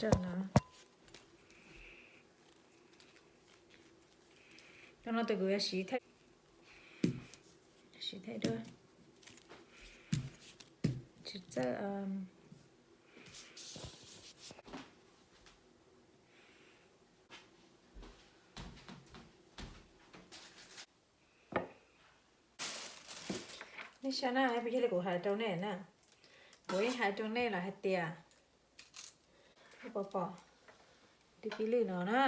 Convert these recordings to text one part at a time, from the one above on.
Rau no, rau no tus kuv yuav siv, siv thiab dua. Tsis txawj. Nej saib na, peb yog li kuv hais rau nej na, kuv ib hais rau nej lawm hais tias, pom pom, twb pib lwj no na,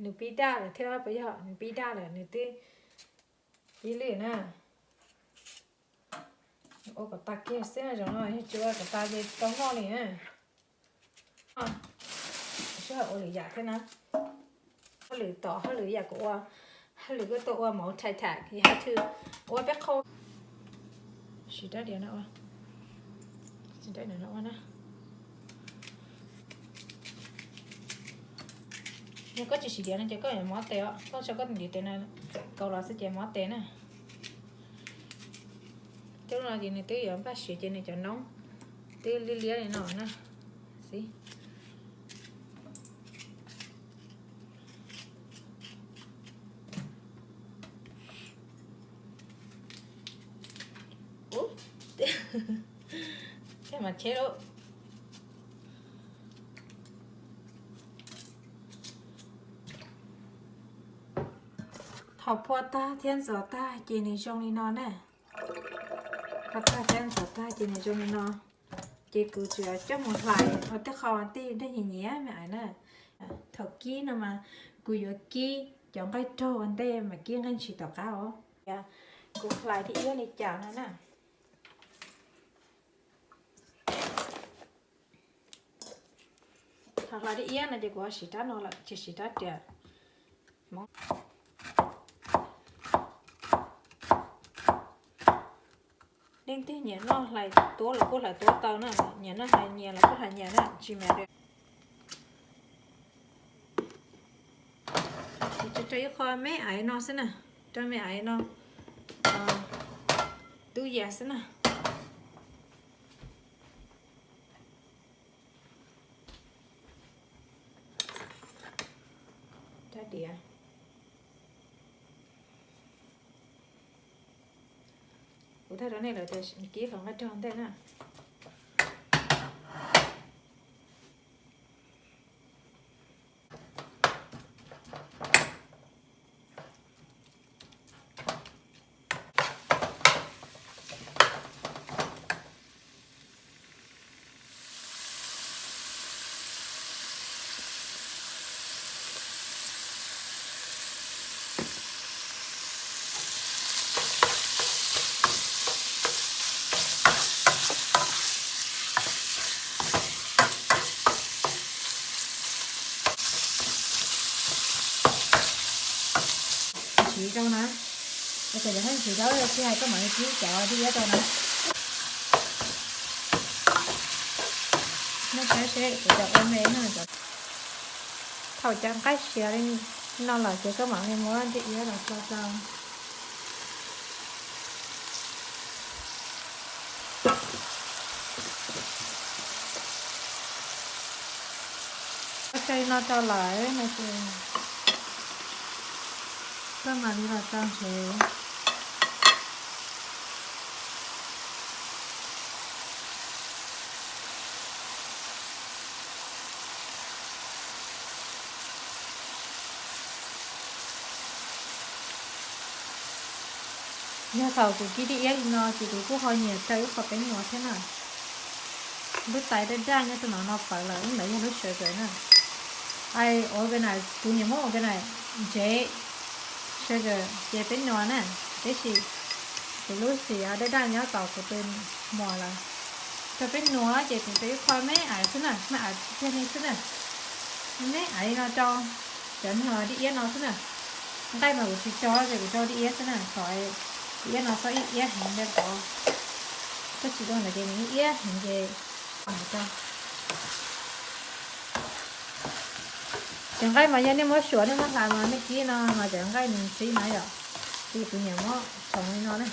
nws pib daj lawm thiab, peb yog nws pib daj lawm nws twb pib lwj na. Ua kom tas kiag xwb na, zaum no yog tsis ua kom tas ces tsis tau noj li na. Sij hawm ua lwm yam thiab na. Hauj lwm tom hauj lwm yam kuv ua, hauj lwm kuj tau ua mov thais tham, you have to ua peb qho. Siv rab diav no ua, siv rab diav no ua na. Yog koj tsis siv diav no ces koj yuav mob tes os, koj tso koj tus ntiv tes no kaus los xwb ces mob tes na. Cov no ces nws twb yuav npaj siav ces nws cov noob twb liab liab li no na. Xib. Ub, thiaj mas cheb lub. Thaum phua tag thiab ntxuav tag ces nws zoo li no na. Phua tag thiab ntxuav tag ces nws zoo li no. Ces kuv tsuas coj mus hlais ua tej qho tej dej nyias nyias me ais na. Thaum kib no mas kuv yuav kib cov nqaij raug ua ntej mas kib nqaij ntshis tom qab os. Kuv hlais dib iab li cas no na. Thaum hlais dib iab no ces kuv siv rab no lawm, tsis siv rab riam. Leej twg nyiam noj hlais tuab los kuj hlais tuab tau na, nyiam noj hlais nyias los kuj hlais nyias na, tsis mas. Rau ib qho me ais no xwb na, rau me ais no, tub yas xwb na. Rab diav. Kuv thaij rau nej lawm tias kib hloov nqaij raug ntej na. Ntxiv rau na, ua cas cov nqaij ntxiv rau, tsis hais koj mam li kib cov dib iab rau na. Nej saib seb kuv cov ua me no. Thaum cov nqaij siav li no lawm ces koj mam li muab dib iab los tso rau. Ua tso li no rau lawm no ces koj mam li los tso ntsev. Yog thaum kuv kib dib iab li no ces kuv kuj ho nyiam rau ib qho peb nuav thiab na. Lub tais daj daj nyob rau no no pawv lawm, lub ntawd yog lub sugar na. I organize, kuv nyiam muab organize ntsev sugar ces peb nuav na. Tab sis kuv lub tais daj daj nyob tom kuv tus muam lawm. Rau peb nuav ces kuv rau ib qho me ais xwb na, me ais tiag li xwb na. Me ais no rau cov nyuag dib iab no xwb na. Nqaij mas kuv tsis tso ces kuv rau dib iab xwb na, thaum dib iab no xob ib iab heev npe qov. Koj tsis rau ntawd ces nws ib iab heev ces rau. Cov nqaij mas yog nej muab suav nej muab hlais mas nej kib no mas cov nqaij nws ntxhib na yom. Ces kuv nyiam muab tsoov li no na.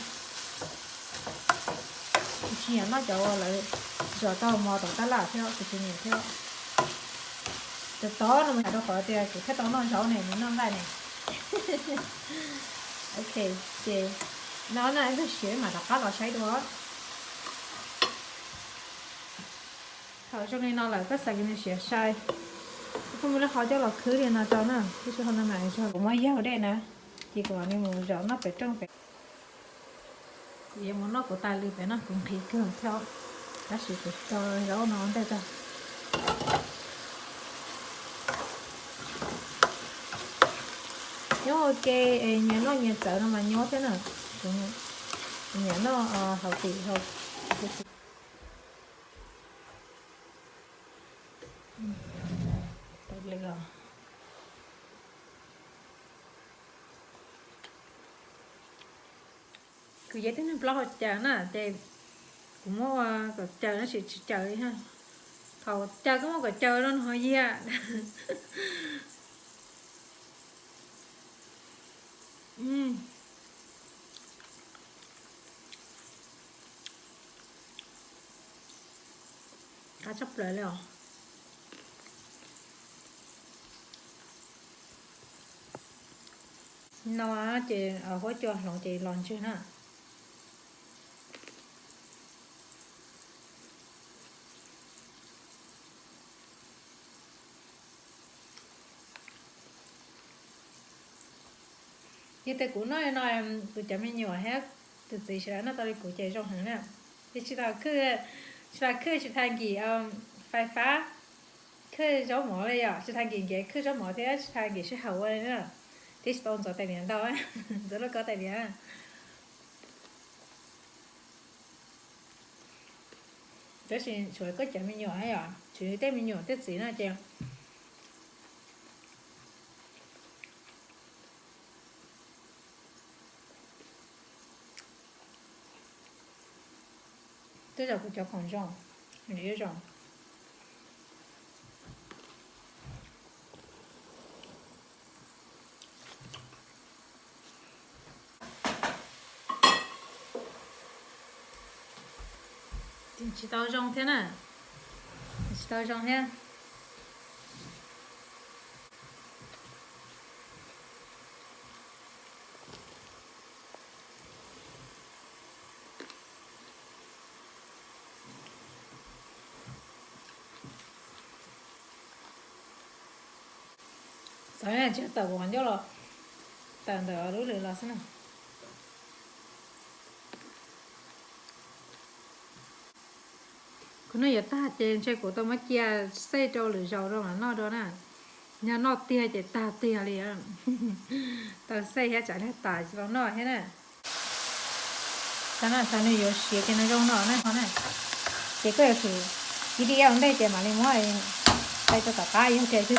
Kuv tsis nyiam noj cov uas lawv zom tau mos tom tab laj thiab, kuv tsis nyiam thiab. Tod no mas rau qhov tias kuv thiaj tau noj zaub ne, nws noj nqaij ne. Ok, ces no na ib pliag siav mam rov qab los saib dua. Thaum zoo li no lawm koj xav kom nws siav sai, koj muab lub hau coj los khwb li no rau na, tab sis hauv no mas kuv muab yaug dej na, ces kuv mam li mus zaum noj pem rooj pem. Kuv yuav mus noj kuv tas li pem no, kuv nqhis kawg thiab, tab sis kuv tso zaub no ua ntej tag. Nyob ua ke, nyias noj nyias txawv no mas nyob thiab na. Kuv nyiam noj hauv tim hauv. Kuv yog tib neeg plaub hau caws na ces kuv muab ua kom caws tab sis tsis caws li. Thaum caws koj muab kom caws no nws ho yiag. Qab tshaj plaws li os. No ces huab cua hloov ces los ntswg na. Yog tias kuv noj li no, kuv cov me nyuam thiab tus txiv sawv daws noj tau li kuv ces zoo heev na. Ces tsis tas khwj, tsis tas khwj tsis tas nkim fais fab, khwj zaub mov li yom, tsis tas nkim nkiav khwj zaub mov thiab tsis tas nkim sij hawm ua li na. Twb tsis tau ntxuav tais diav ntau, ntxuav lub koj tais diav. Tab sis tshuav koj cov me nyuam yom, tshuav tej me nyuam tej txiv no ces Tej zaum kuv cov khoom zoo, nws yuav zoo. Tsis tau zoo thiab na, tsis tau zoo thiab. Xav tsis tawm kuv qhov ncauj los, tawm ntawm lub lwm los xwb na. Kuv noj yuav tag ces ntshe kuv tau muab cia xej rau lwm zaus rau mam noj dua na. Yog noj tiag ces tag tiag li. Tau xej thiab tsam li tas tsis tau noj thiab na. Xav na, xav nws yuav siav ces nws zoo no na ho na. Ces koj yuav tsum ib diav ua ntej ces mam li muab xej rau tom qab yog tias xwb.